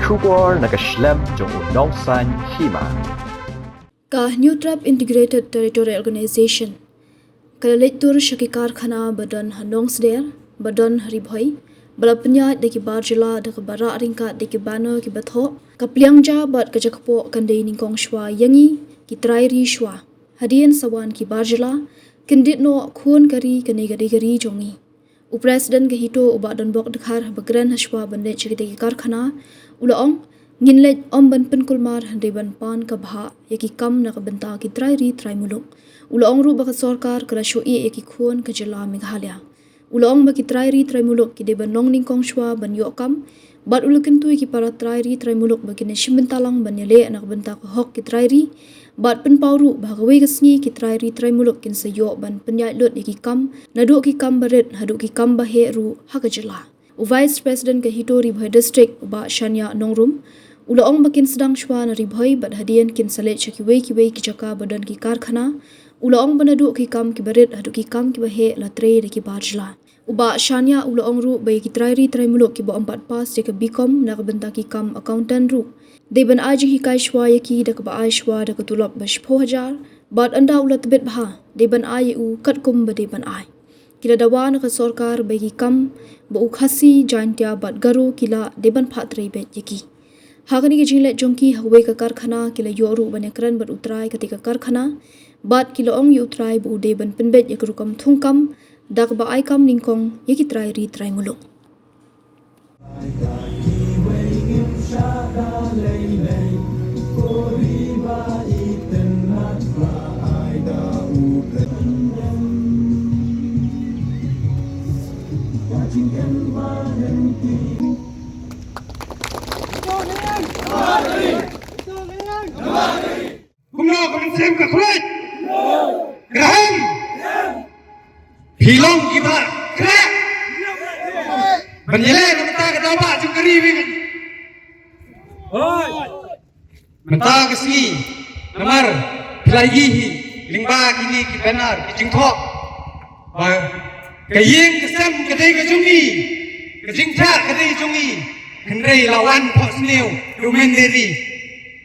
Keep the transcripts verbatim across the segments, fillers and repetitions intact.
Khubor na ka shlem jong u Nongsaiñ Hima. Ka Hynñiewtrep Integrated Territorial Organization ka la leit tur sha ki karkhana ba don ha Nongsder, ba don ha Ri Bhoi, ba la pynïaid da ki bar jylla da kaba rah ryngkat da ki banner kiba thoh, ka pliang ja bad ka jakpoh kan dei nyngkong shuwa ïa ngi ki trai ri shuwa. Hadien sa wan ki bar jylla, kyndit noh khun ka ri kane ka dei ka ri jong ngi. U President ka HITO u Bah Donbok Dkhar haba kren hashwa ban leit sha kitei ki karkhana, u la ong, ngin leit ym ban pynkulmar hynrei ban pan ka bhah ïa ki kam na ka bynta ki trai ri trai muluk. U la ong ruh ba ka sorkar ka la shu ïeh ïa ki khun ka jylla Meghalaya. U la ong ba ki trai ri trai muluk ki dei ban long nyngkong shuwa ban ïoh kam, bad u la kyntu ïa ki para trai ri trai muluk ba kin ïa shim bynta lang ban ïaleh na ka bynta ka hok ki trai ri, bad pynpaw ruh ba ha kawei ka sngi ki trai ri trai muluk kin sa ïoh ban pynïaid lut ïa ki kam, naduh ki kam barit haduh ki kam baheh ruh ha ka jylla. U Vice President ka HITO Ri Bhoi District, u Bah Shaniah Nongrum, u la ong ba kin sdang shuwa na Ri Bhoi bad hadien kin sa leit sha kiwei kiwei ki jaka ba don ki karkhana. U la ong ba naduh ki kam kiba rit haduh ki kam kiba heh la trei da ki bar jylla. U Bah Shaniah u la ong ruh ba ïa ki trai ri trai muluk kiba ym pat pass ïa ka B.Com na ka bynta ki kam accountant ruh, dei ban ai jinghikai shuwa ïa ki da kaba ai shuwa da ka tulop ba shiphew hajar, bad ynda u la tbit bha, dei ban ai ïa u katkum ba dei ban ai. Ki la dawa na ka sorkar ba ïa ki kam ba u Khasi, Jaiñtia bad Garo ki lah, dei ban phah trei beit ïa ki. Ha kane ka jingleit jong ki ha kawei ka karkhana, ki la ïoh ruh ban ïakren bad u trai katei ka karkhana, bad ki la ong ïa u trai ba u dei ban pynbeit ïa ka rukom thungkam da kaba ai kam nyngkong ïa ki trai ri trai muluk. Kumno ka mynsiem ka khuid? Graham. Phi long kiba khreh ban ïaleh na ka bynta ka daw bah jong ka ri wi. Mynta ka sngi namar phi la ïohi hi lyngba kine ki banner ki jingthoh ba ka ïing ka sem ka dei ka jong ngi, ka jingthiah ka dei jong ngi. Hynrei la wan phohsniew da u mynder ri.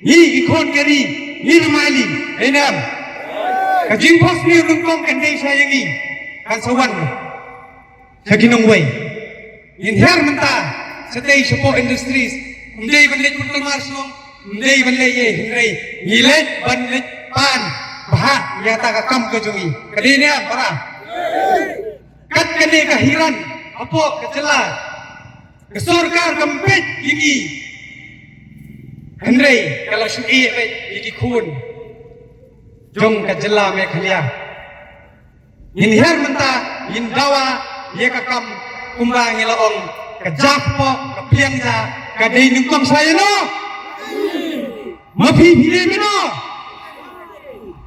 Ngi ki khun ka ri, ngi na Mali, dei ne em? Ka jingphohsniew nyngkong kan dei sha ïa ngi, kan sa wan sha ki nongwei. Ngin hiar mynta shatei shapoh industries, ym dei ban leit pynkulmar shnong, ym dei ban leit ei, hynrei ngi leit ban leit pan bha ïa kata ka kam ka jong ngi. Ka dei ne em para? Kat kane ka hiran hapoh ka jylla, ka sorkar kam peit ïa ngi. Hynrei ka la shu ïeh beit ïa ki khun jong ka jylla Meghalaya. Ngin hiar mynta, ngin dawa ïa ka kam kumba ngi la ong, ka jakpoh, ka pliang ja, ka dei nyngkong sha ïano? Ma phi phi dei mano?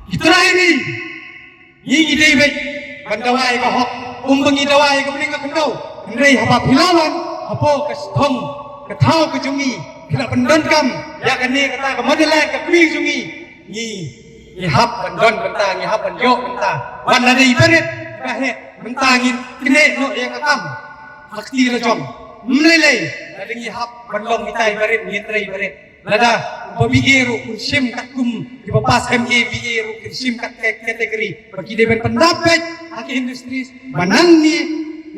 Ki trai ri. Ngi ngi dei beit ban dawa ïa ka hok, ym ba ngi dawa ïa ka bneng ka khyndew. Hynrei haba phi la wan hapoh ka sthong ka thaw ka jong ngi, phi la pyndonkam ïa kane kata ka motherland ka kmie jong ngi. Ngi ngi hap ban don bynta, ngi hap ban ïoh bynta. Wan lada i barit ba heh, mynta ngin knieh noh ïa ka kam ha kti la jong. Ym lei lei lada ngi hap ban long kita i barit, ngi trei barit. Lada ba B A ruh kin shim katkum kiba pass M A, B A ruh kin shim kat ka category ba ki dei ban pyndap beit ha ki industries. Ba nangne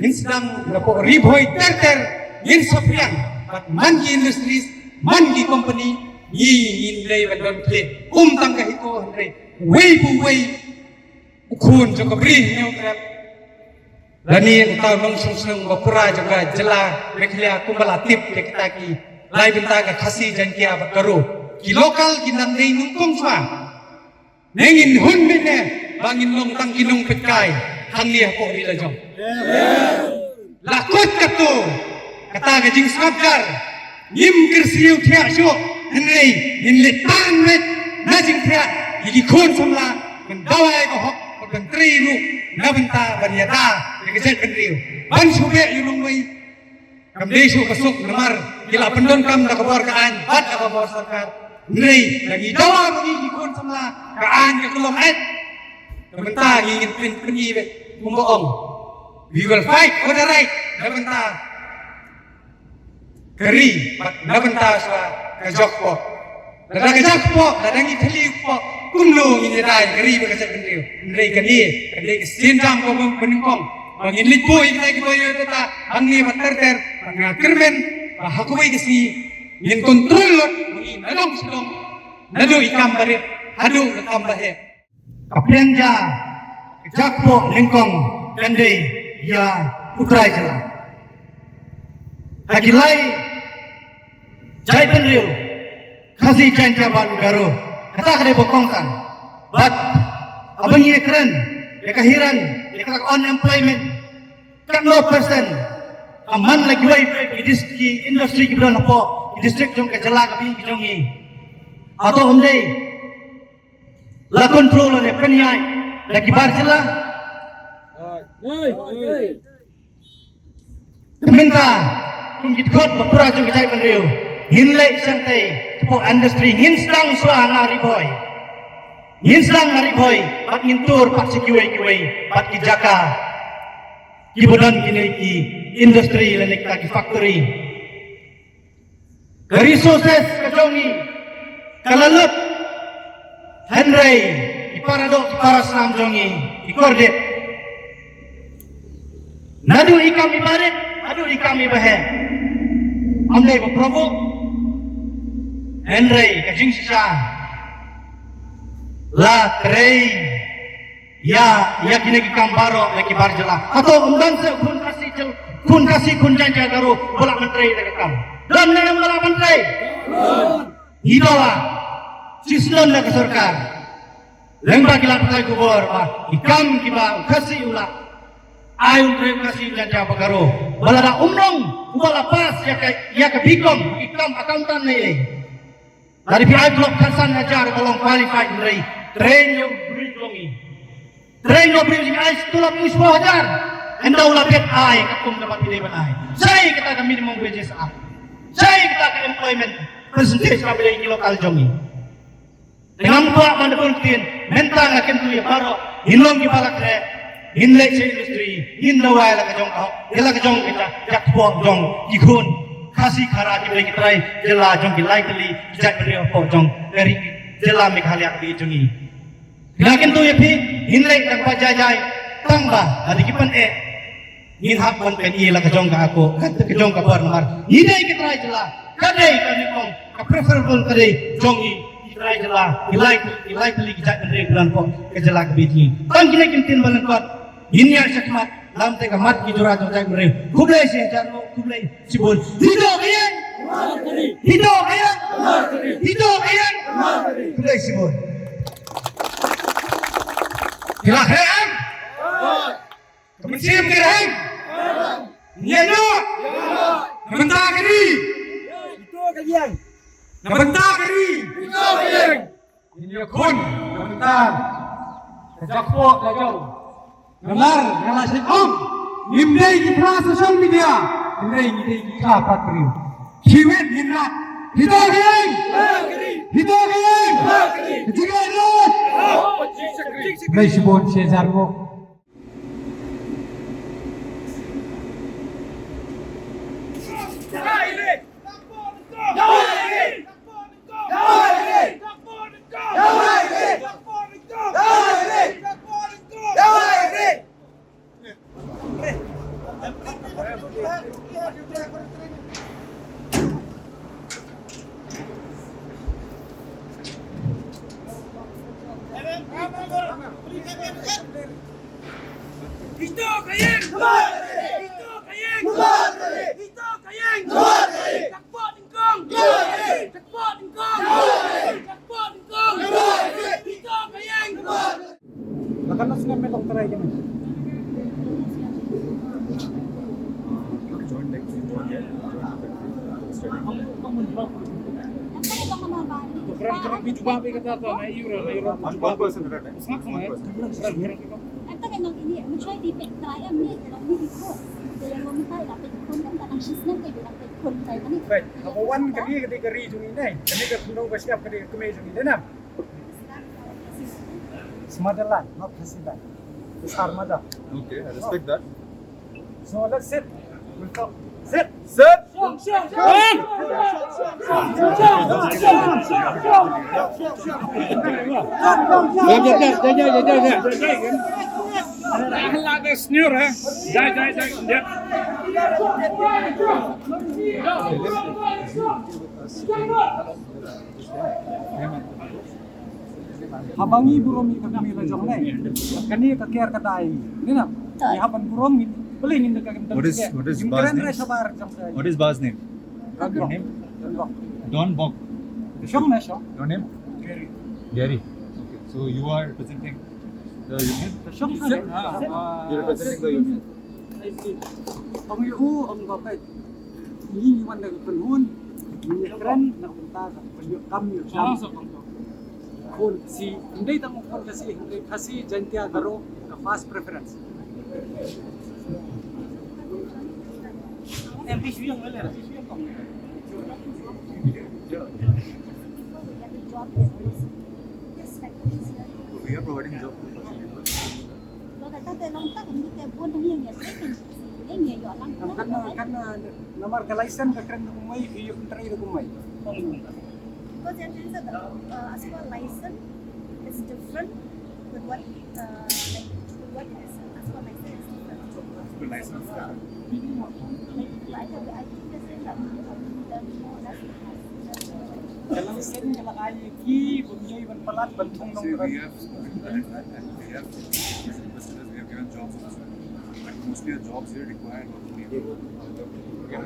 ngin sdang na pdeng Ri Bhoi ter ter, ngin saphriang bad man ki industries, man ki company. Ngi ngin dei ban don khlieh, ym tang ka HITO hynrei uwei pa uwei u khun jong ka Bri Hynñiewtrep. Lane uta u nongshong shnong ba pura jong ka jylla Meghalaya kumba la tip ïa kita ki lai bynta ka Khasi, Jaiñtia bad Garo. Ki local ki nang dei nyngkong shuwa. Ne ngin hun mynne ba ngin long tang ki nongpeitkai hangne hapoh ri la jong. La kut katto kata ka jingsngap jar. Ngim kyrsiew thiah shuh, hynrei ngin leit tang beit na jingthiah ïa ki khun samla, ban dawa ïa ka hok, ban trei ruh na bynta ban ïada ïa ka jaitbynriew. Ban shu beh ïa u nongwei kam dei shuh ka suk namar ki la pyndonkam da ka bor ka aiñ bad da ka bor sorkar. Hynrei lada ngi dawa ba ngi ki khun samla, ka aiñ ka kyllon eh. Na bynta ngi ngin pyn pyn-i beit kumba ong, we will fight for the right. Na bynta ka ri, bad na bynta shuwa ka jaka kpoh. Lada ka jaka kpoh, lada ngi thylli kpoh, kumno ngin ïada ïa ka ri bad ka jaitbynriew? Hynrei kane ka dei ka sienjam kaba nyngkong ba ngin leit buh ïa kita kiba ïoh ïa kata hangne bad ter ter, bad nga kyrmen ba ha kawei ka sngi ngin kontrol lut ba ngin na dong sha dong, naduh i kam barit haduh ka kam baheh. Ka pliang ja, ka jaka kpoh nyngkong kan dei ïa u trai jylla. Ha ki lai jaitbynriew, Khasi, Jaiñtia bad Garo, kata ka dei ba kongsan. Bad haba ngi ïakren ïa ka hiran, ïa ka unemployment, katno percent ka man la kiwei ki dis-, ki industry kiba don hapoh ki district jong ka jylla kaba ïeit ka jong ngi? Hato ym dei la control ne pynïaid da ki bar jylla? Te mynta kum ki dkhot bapura jong ka jaitbynriew, ngin leit shantei hapoh industry, ngin sdang shuwa na Ri Bhoi. Ngin sdang na Ri Bhoi bad ngin tur pat sha kiwei kiwei pat ki jaka kiba don kine ki industry lane kita ki factory. Ka resources ka jong ngi ka la lut, hynrei ki para doh ki para snam jong ngi ki kordit. Naduh i kam iba rit haduh i kam iba heh, ym dei ba provoke, hynrei ka jingshisha la trei ïa, ïa kine ki kam baroh ïa ki bar jylla. Hato ym don shuh khun Khasi jyl-, khun Khasi khun Jaiñtia Garo ba lah ban trei ïa ka kam? Don ne ym lah ban trei? Ngi dawa shisyndon na ka sorkar, lyngba ki lad pathai khubor, ba ki kam kiba u Khasi u lah ai, u trei u Khasi u Jaiñtia bad Garo, ba lada um long uba la pass ïa ka, ïa ka B Com, ki kam accountant ne ei, lada phi ai block khatsan hajar ba long qualified, hynrei train ïa u briew jong ngi. Train ïa u briew jong ngi, ai tulop u shiphew hajar. Ynda u la biang ai katkum kaba phi dei ban ai. Shaei kata ka minimum wages act? Shaei kata ka employment percentage kaba dei ki local jong ngi? Te ngam kwah ban da bun ktien, mynta nga kyntu ïa baroh, ngin long kiba la khreh, ngin leit sha industry, ngin dawa ïa la ka jong ka hok, ïa la ka jong ka jaka kpoh jong ki khun Khasi Khara kiba dei ki trai jylla jong ki lai tylli ki jaitbynriew hapoh jong ka ri jylla Meghalaya kaba ïeit jong ngi. Nga kyntu ïa phi, ngin leit tang ba jai jai, tang ba lada ki pyneh, ngin hap ban pyni la ka jong ka akor, ka jong ka bor, namar ngi dei ki trai jylla. Ka dei ka nyngkong, ka preferable ka dei jong ngi ki trai jylla, ki lai, ki lai tylli ki jaitbynriew kiba don hapoh ka jylla kaba ïeit jong ngi. Tang kine ki ktien ba lyngkot, ngin ïaid shakhmat, lam te ka mat ki jura jong jaitbynriew. Khublei shihajar nguh, khublei shibun. Hito ka ïing! Hito ka ïing! Hito ka ïing! Khublei shibun. Ki la khreh em? Ka mynsiem ka rem. Ïa noh. Na bynta ka ri. Ito ka ïing. Na bynta ka ri. Ito ka ïing. Ïa khun na bynta ka jaka kpoh ka jong. Namar nga la shu ong, ngim dei ki phla social media, ngim dei, ngi dei ki phla patriot. Kiwet ngin rat. Ito ka ïing. Ito ka ïing. Ka jingïaid lok. Khublei shibun, shihajar nguh. Ito ka ïing! Ito ka ïing! Ito ka ïing! Ka kpoh nyngkong! Ka kpoh nyngkong! Ka kpoh nyngkong! Ito ka ïing! La kan sngap me tong trai kene. Kren kren bi jubab ïa kata, to na ïura na ïura. One, one person at a time. Sngap sngap. One person. Kren kren. Ata ka nong ini, muchoi di pek trai am ni, nong ni di ko. Dia yang meminta ila pek kun kan, kadang shisnem ke bila pek kun trai kami. Right. Haba wan kane ka dei ka ri jong ngi ne. Kane ka khyndew ba shyiap ka dei ka kmie jong ngi ne, nam. It's motherland, not Khasi land. It's our mother. Okay, I respect that. So let's sit. We'll talk. Sit. Sit. Dai, dai, dai. Haba ngi burom ïa ka kmie la jong ne, kane ka ker ka dei. Ni na, ngi hap ban burom ngi, pynlong ngi da ka. What is, what is Ba's name? What is Ba's name? Don Bok. Don Bok. Don Bok. Shong na shong. Your name? Gary. Gary. Okay. So you are representing the union? Shong na. You're representing the union. Ong ïa u, ong ba peit. Ngi ngi wan da ka kynhun, ngi kren na ka bynta ka pynïoh kam ïoh jam. Khun Khasi, ym dei tang khun Khasi, Khasi, Jaintia, Garo, ka first preference. We are providing job. Kan, kan, namar ka license ka kren da kumwei, ki ïoh trei da kumwei. Because in terms of the, uh, as per license, it's different with what, uh, like, with what is as per license is different. As per license, yeah. Like, I, I think the same that we, we done more or less. Ka license ka la ai ki, bym ïoh ban palat, ban thung nong. See, we have, we have, we have, we have given jobs also. But mostly our jobs here require working people. Ka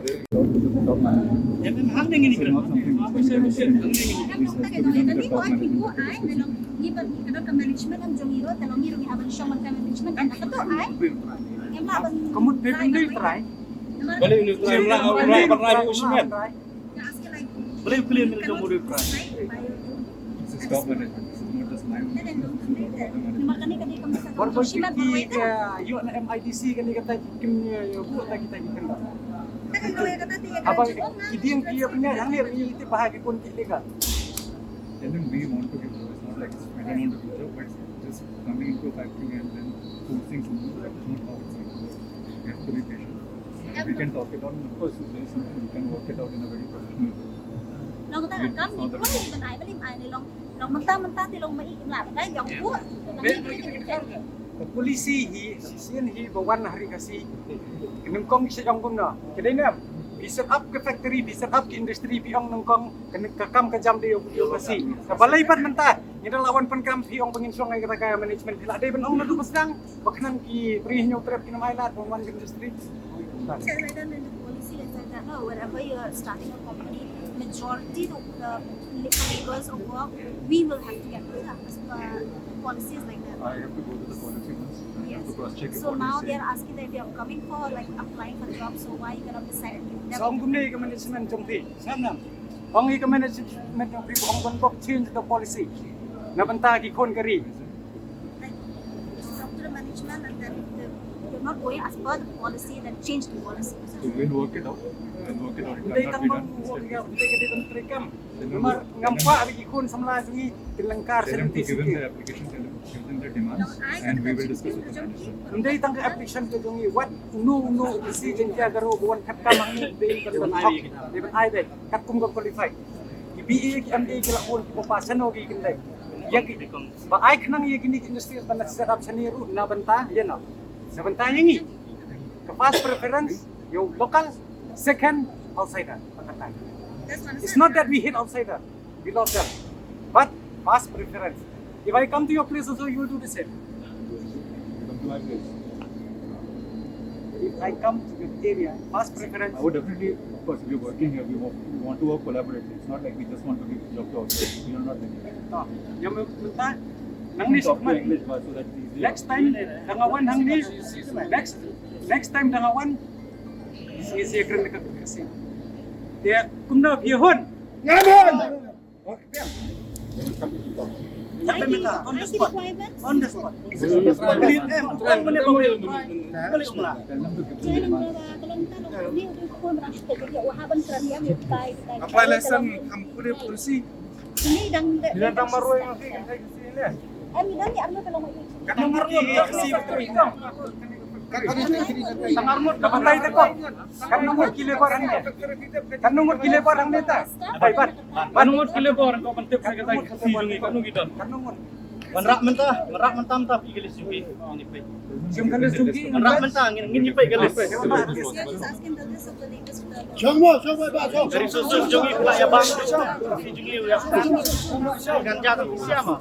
mut phi pynlong try. Balei u try, mla, mla, mla, mla, mla, mla. Balei u kylli mynta jong u dei u try? This is top management. This is not just my own. Bor ba ki, ki, eh, ïoh na M I D C kane kata kim, eh, buh ta kita ki kynda. Haba ki dieng ki ïa pynïaid hangne, ki tip ba ha ki bun ki legal. Tell them we want to give, it's not like we don't want to give job, but just coming into a factory and then forcing someone, that is not how it's going to work. We have to be patient. And we can talk it out, and of course, if there is something, we can work it out in a very professional way. Long ta kam ni, ko ni ban ai, ba lim ai ni long, long mynta mynta te long ma i la ba kai jong ko. Ka policy hi, shisien hi ba wan ha ri Khasi. Nyngkong ki sha jong kumno. Ka dei ne em, phi set up ka factory, phi set up ka industry, phi ong nyngkong ka kam ka jam dei u Khasi. Ka balei pat mynta ngi da la wan pynkam, phi ong ba ngin shong ai kata ka management, phi la dei ban ong naduh ba sdang. Ba khnang ki briew hynñiew trep kin ym ailad ban wan ka industry. So, like, then the policy is like that, no? Wherever you're starting a company, majority of the la-, laborers of work, we will have to get rid of as per policies like that. I have to go to the policy once. I have to cross check. Yes. So what now they say. They are asking that if you are coming for, like, applying for jobs, so why you cannot decide? Sa ong kumne ka management jong phi. Sam nam. Ong i ka management jong phi, ong ban bok change the policy. Na bynta ki khun ka ri. Like, talk to the management and then if they, they're not going as per the policy, then change the policy. So we'll work it out. We'll work it out. It cannot be done instantly. Namar ngam kwah ba ki khun samla jong ngi kin lyngkar. Tell them to give them the application, tell them, give them the demands, and we will discuss with the management. Ym dei tang ka application ka jong ngi, wat uno uno u Khasi Jaintia Garo ba wan kat kam hangne, dei ban ban hok, dei ban ai dei katkum ka qualify. Ki B A, ki M A ki la bun, ki pass shano ki kyndai. Ïa ki ba ai khnang ïa kine ki industries ban set up shane ruh na bynta ïa no. Na bynta ïa ngi. Ka first preference ïa u local, second outsider. It's not that we hate outsider. We love them. But first preference. If I come to your place also, you will do the same. You come to my place. If I come to your area, first preference. I would definitely, of course, if you're working here, we wa-, we want to work collaboratively. It's not like we just want to give job to ourselves. We are not like that. No. Ïa mynta nangne. Talk to English, but so that's easier. Next time da nga wan hangne. Next, next time da nga wan. Ngi sa kren ka Khasi. Te kumno phi hun? Ngan hun. On the spot. On the spot. Apply license, kam pule policy. Ini dang, dang marwei ngi kan kai sini. Kan marwei ngi kasi betul. Sangar ngut ka batai te ko. Kan ngut ki lebar hangne. Kan ngut ki lebar hangne ta. Bai ban. Ban ngut ki lebar ko ban tip sa ka tai si jong i kan ngut ki don. Ban rak mynta, ban rak mynta mynta pi ka list jong i. Jong ka list jong i. Ban rak mynta ngin ngin i pai ka list. Jong mo, jong mo, ba jong. Dari susun jong i pula ya bang. Si jong i ya. Kan jatuh siapa?